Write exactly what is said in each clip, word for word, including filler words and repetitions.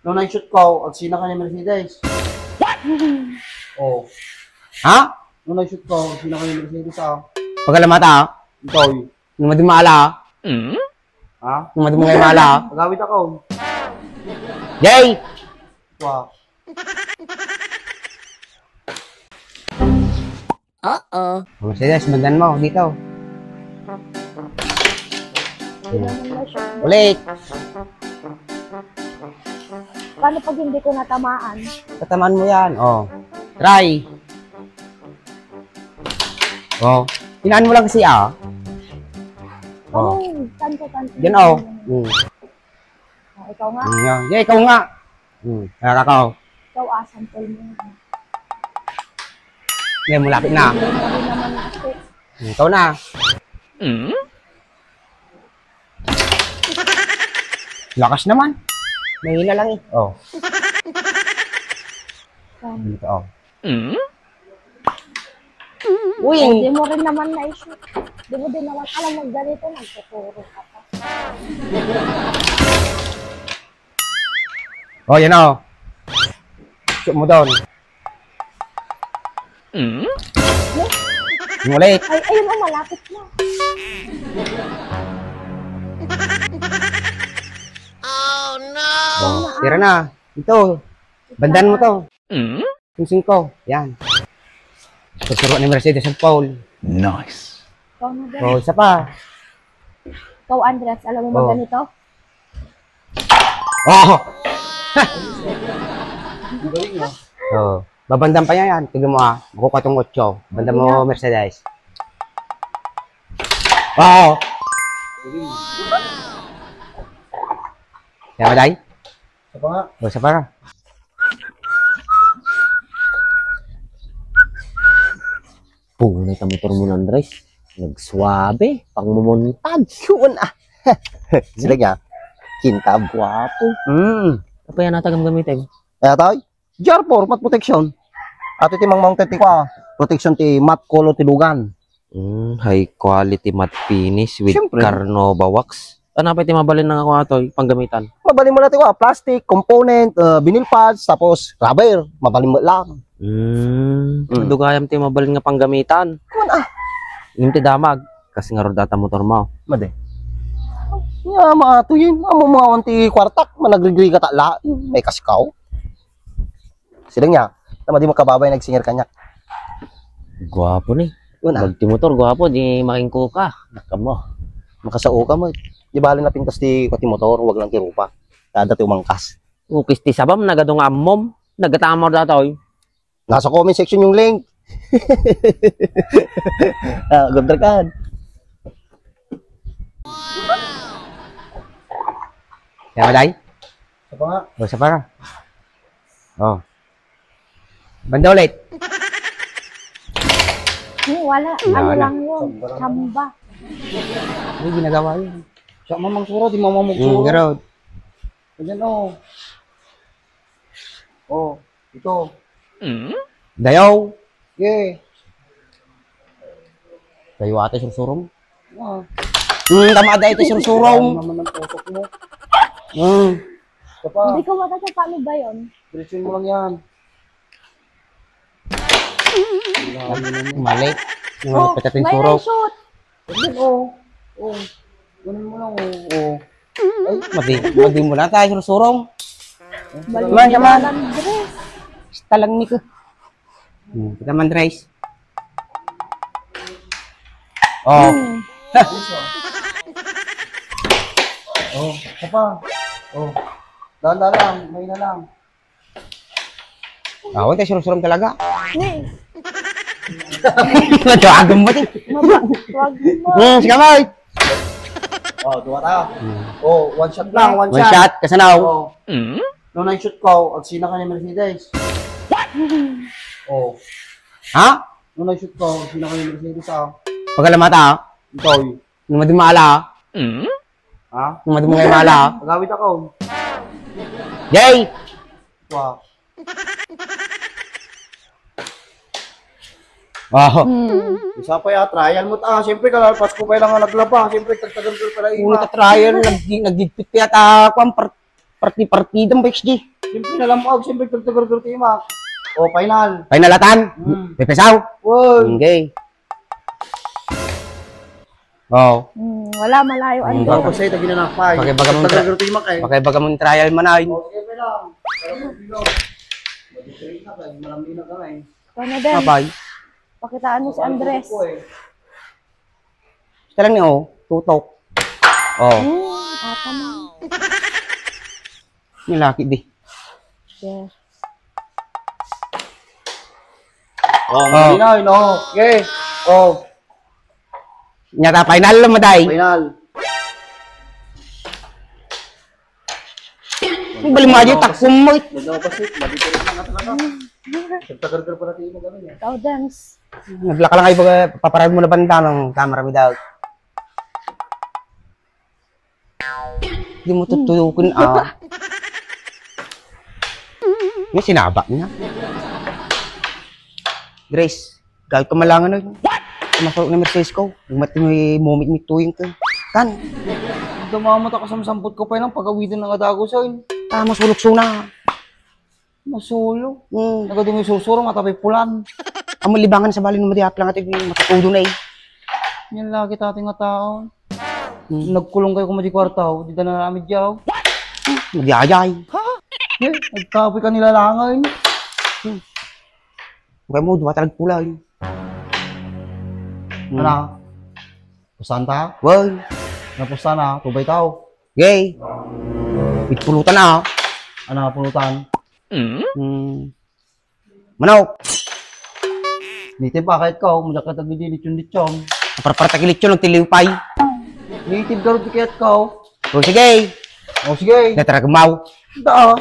No na-shoot ko, agsina ka ni Mercedes. What? Oh. Ha? No na-shoot ko, agsina ka ni Mercedes, ah. Pagalamata, ah. Ikaw, eh. Numadumala, ah. Hmm? Ha? Numadumala, ah. Agawid ako. Yay! Ito, ah. Oo. Oh, sige, sundan mo dito. Ulit. Paano pag hindi ko natamaan? Tatamaan mo yan. Oh. Try. Oh. Hinaan mo lang kasi, ah. Oh. Ay, saan ko, saan ko? Yan, oh. Hmm. Oh, ikaw nga. Hmm, yan. Yeah, ikaw nga. Hmm, kaya ka, oh. Ikaw, ah, sample mo nga. Yan, malapit na. Hindi mo rin naman kasi. Hmm, ikaw na. Hmm? Lakas naman. Mahina lang eh. Oh. Tama. Dito, oh. Hmm? Uy! Eh, di mo rin naman na-shoot. Di mo din naman alam magganito, nagtuturo ka pa. Oh, yan, oh. Shoot mo doon. Hmm? Yung ulit. Ay, ayun, oh, malapit na. Oh, no! Oh, tira na. Ito. Bandan mo to. Hmm? Yung singko. Yan. Tuturo ni Mercedes ang foul. Nice. Ikaw na, Ben. Oh, isa pa. Ikaw, Andres, alam mo ba Oh. ganito? Oh! Ang galing, ah. Oh. Babandam pa yan. Tignan mo, ah. Makukuha tong otso. Bandam mo, Mercedes. Oh! Galing. Kaya, Maday? Isa pa nga. Oh, isa pa nga. Punay ka motor mo, Andres. Nagsuabe, pangmumuntad. Yun, ah. Sila niya. Kintab, guwapo. Mm. Apa yan ata gamgamitin? Kaya tayo, G R four, mat protection. Ato ti mang mounted ti kwa. Protection ti mat color ti lugan. Mm, high quality matte finish with Siyempre. Carnauba wax. Ano pa iti mabalin nga ako atoy, panggamitan? Mabalin mo na ti kwa, plastic, component, uh, vinyl pads, tapos rubber. Mabalin mo lang. Mm, Mm. Dugayam ti mabalin nga panggamitan. Kuman ah. Ngem ti damag, kas ngarud data motor mo. Madi. Ya, maatoy. Amo mo awan ti kwartak, managrigrika ta la, may kaskaw. Sila niya, tama di makababay nagsinger kaniak. Guwapo ni. Una. Pag ti motor, guwapo, di makingkuka. Nakam mo. Makasao ka mo. Di bali na pintas ti, ti motor, wag lang ti rupa. Kada ti umangkas. Ukis ti sabam, nagadu nga ammom. Nagkatama datoy. Nasa comment section yung link. Ah, good luck. Kaya, Maday? Isa pa nga. O, isa pa nga. O. Banda ulit. Hmm, wala. Wala, Ano wala. lang yun? Samba lang. Samba. Ano ginagawa yun? Siya mamang suro, di mamang Hmm, suro. Garod. Ayan, o. O, ito. Dayaw. Yeah. Kayo ata, sursurong. Ah. Hmm, tama da ito, sursurong. Ano naman ang putok mo? Hmm. Isa pa. Hindi ko makita paano ba yun. Diretso mo lang yan. Mali. Yung Oh, patating may surong. Shoot. Ayun, oh. Oh. Ganun mo lang, oh. Oh. Ay, madi, madi mo na tayo, sursurong. Balik Man, man. Andres. Talang ni ko. Hmm, kita man, Andres. Oh. Hmm. Oh, isa pa. Oh. Dahan-dahan lang, may na lang. Ah, wala tayo sursurong talaga. Ni. Ito, agam mo, ti. Maba-, wag mo. Hmm, sige, Mike. Oh, duwa tayo. Hmm. Oh, one shot lang, one One shot. shot, kasanaw. Oh. Mm? No, nine shot ko, agsina ka ni Mercedes. What? Oh. Ha? No, nine shot ko, agsina ka ni Mercedes, ah. Pagalamata, ah. Ikaw, eh. Nung madumala, ah. Mm? Ha? Nung madumala, ah. Agawid ako. Yay! Wow. Oh. Hmm. Isa pa ya, trial mo ta. Ah, siyempre, ka, Pasko pa lang ang naglaba. Siyempre, tagtagan ko pala Una ima. Ka trial, nag-, nagigpit pa yata ako ang par-, Parti-partidam ba, X G? Siyempre, nalamog. Siyempre, tagtagargar ti imak. O, final. Final atan? Hmm. Pepesaw? Woy. Okay. Oh. Hmm, wala, malayo ang Hmm, Ito, baka- kasi ito ginanapay. Bakit baga mong tra- Tagtagargar ti imak eh. Bakit baga mong trial man ay? O, sige, okay lang. Pero kung sino, mag-trade na kayo. Malamig na kami. Ano din? Apay? Pakitaan mo si Andres. Ko eh. Gusto lang ni, oh, tutok. Oh. Hmm, tama. Ni laki di. Yeah. Oh, Oh. Malinaw, no? Okay. Oh. Nyata final lang, maday. Final. Ang balimayo, takpon mo. Nagdaw pa si, madi ko rin nga talaga. Nagtagargar pa natin yung gano'n eh. Ikaw, Dams. Naglaka lang kayo, baga, paparad mo na banda ng camera, mi daw. Di mo tutukin, ah. May sinaba niya. Grace, gawit ka malangan, oy. What? Masarap na Mercedes ko. Yung mati mo, momit mi tuyeng ka. Kan? Dumamot ako sa masampot ko pa lang, pag-awitan ng adagos, oy. Tama, sulok suna. Masulo. Hmm. Nagadu mo isusuro, matapay pulan. Amo libangan sa bali no madi aplang ati matutudo na eh. Yan lagi tati nga tao. Hmm. Nagkulong kayo kung madi kwarta, oh. Di da na ramid yaw. Madi ayay. Eh, nagkapoy ka nilalangan. Hmm. Kaya mo, duwa talag pula eh. Hmm. Ano? Pusan ta? Well. Napusan na, tubay tao. Gay. Pitpulutan na. Ano pulutan? Hmm. Manok. Native ba kahit ka, oh, mula ka tagidi, lechon-lechon. Parparta ki lechon, nagtiliw pay. Native garod kahit ka, oh. O sige. O sige. Nataragmaw. Da.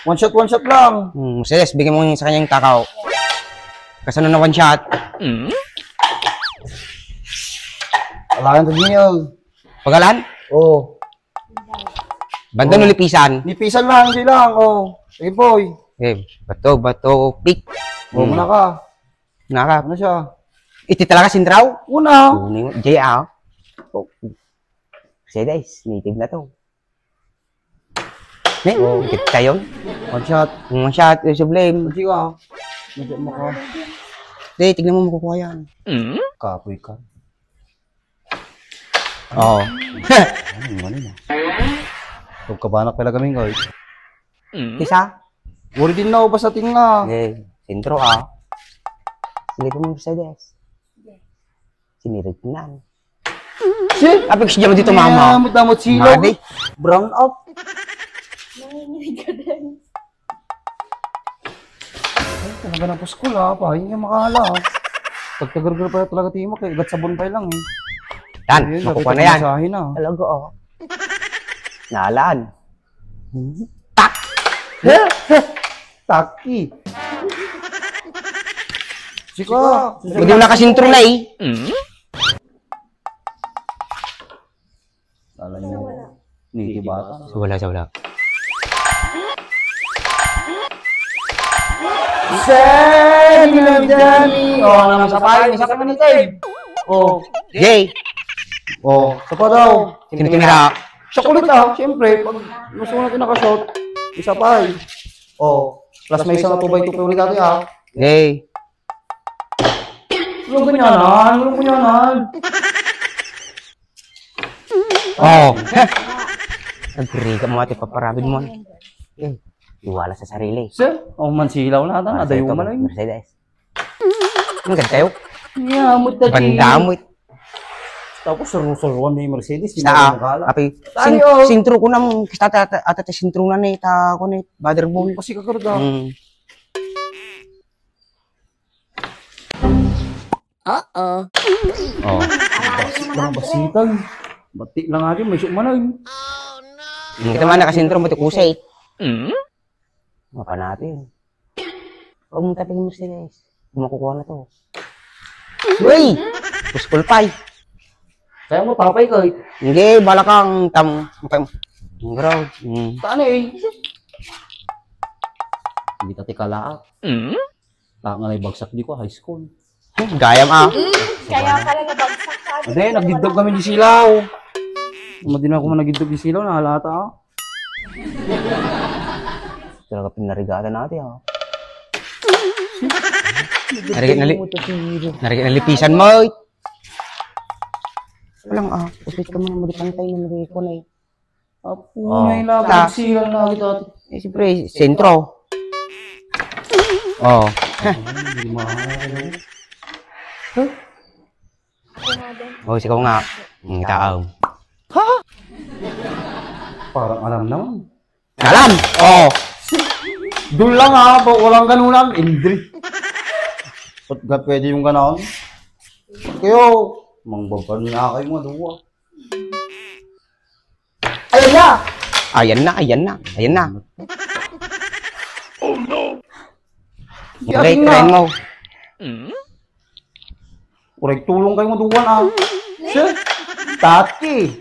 One shot, one shot lang. Hmm, sige, bigyan mo sa kanyang takaw. Kasano na one shot? Alangan to, Gino. Pagalan? Oo. Banda Oh. no lipisan? Lipisan lang, hindi lang. Oh. Sige, boy. Eh, bato, bato, pick. Oh, Hmm. muna ka. Naka. Ano siya? Iti talaga sindraw? Una. Kuning, J A. Oh. Mercedes, native na to. Ne, Oh. ikit kayo. One shot. One shot, yung sublime. Hindi ka. Hindi mo ka. Hindi, tignan mo makukuha yan. Kapoy ka. Oo. Ano, mali na. Pagkabanak pala kaming, oy. Isa? Uri din na, basta tinga. Eh, sentro, ah. Sige po, Mercedes. Sinirit nan. Si? Apik siya dito, mama. Damot-damot silo. Madi. Brown up. Nanginginig ka din. Ay, talaga na po school, ha, pa. Hindi nga makahala, ha. Pagtagargar pa talaga ti imak, eh. Igat sabon pa lang, eh. Yan, Ayun, makukuha lapit na ang yan. Masahe na. Talaga, oh. Nalan. Tak! Taki. Siko. Hindi mo nakasintro na, eh. Alam mo, niti bata. Sa wala, sa wala. Send me love, Johnny. Oh, ano naman sa payo? Isa ka native. Oh. Jay. Oh, sa pa daw. Sino tumira? Siya kulit, ah. Siyempre, pag gusto ko na kinakashot, isa pa eh. Oh, plus may isa na two by two pa ulit dati, ah. Jay. Walang ganyanan, walang ganyanan. Oh. Agree ka mo ate, paparabid mo. Eh, iwala sa sarili. Sir, oh, mansilaw na ata, Ah, nadayo sa ito, man lang. Mercedes. Ang ganda yun. Yeah, mo tadi. Bandamit. Tapos, sarusaruan na yung Mercedes, Sa, hindi ah, na makala. Api, Tani, sin-, oh. Sintro ko nang, kita, ta, ta, ata, ta, sintro na ni, ta, ko ni, motherboard. Kasi kakarga. Mm. Uh-oh. Oh. Basit lang, basitan. Bati lang aja, may sukmanan. Ang kita man nakasintro mo, ti kusay. Mm? Mapa natin. Huwag mong tapin mo sila, eh. Makukuha na to. Uy! Puskol pay. Kaya mo, papay ka, eh. Hindi, balakang tam-, tam-, ang ground. Mm. Saan, eh? Hindi ka tikala, ah. Mm? Taka nga nagbagsak di ko, high school. Gayam, ah. Mm, kaya pala nabagsak ka. Hindi, nagdidog kami di silaw. Madi na ako man nagdidog di silaw, nahalata, ah. Talaga pinarigatan natin, ha? Narigat na li-, narigat na lipisan mo, eh. Walang, ah, upit ka muna, magipantay na narigat ko na, eh. Apo, oh, may labag ta-, silang na kita. Eh, siyempre, sentro. Oh. Ay, hindi mahal. Huh? Oh, sikaw nga. Ang taong. Ha? Parang alam naman. Alam! Oh! Doon lang ha, ba, walang ganunan. Indri. Ba't ga pwede yung ganon? Kayo, mangbaban na kayo nga duwa. Ayan na! Ayan na, ayan na, ayan na. Oh no! Uray, try mo. Uray, tulong kayo maduwan, ah. Sir, tati.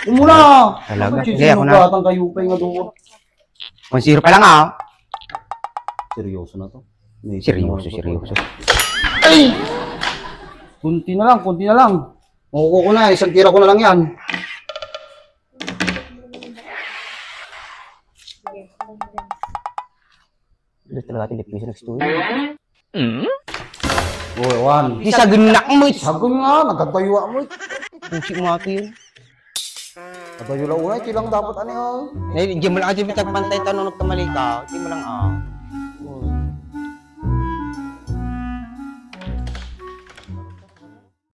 Umuna. Talaga. Sige, ako na. Sinugatan kayo pa yung maduwan. One zero pa lang, ah. Seryoso na to. Seryoso, seryoso. Ay! Kunti na lang, kunti na lang. Makukuha ko na, isang tira ko na lang yan. Dili talaga ti lipisan, nagstuyo. Oy, Juan. Di sagun na mo. Sagun nga, nagkatayo mo. Pusi mo ato yun. Katayo la unay, ti lang dapat ani, oh. Nay, di mo lang adi bitag pantay tanong nagkamali ka. Di mo lang, ah.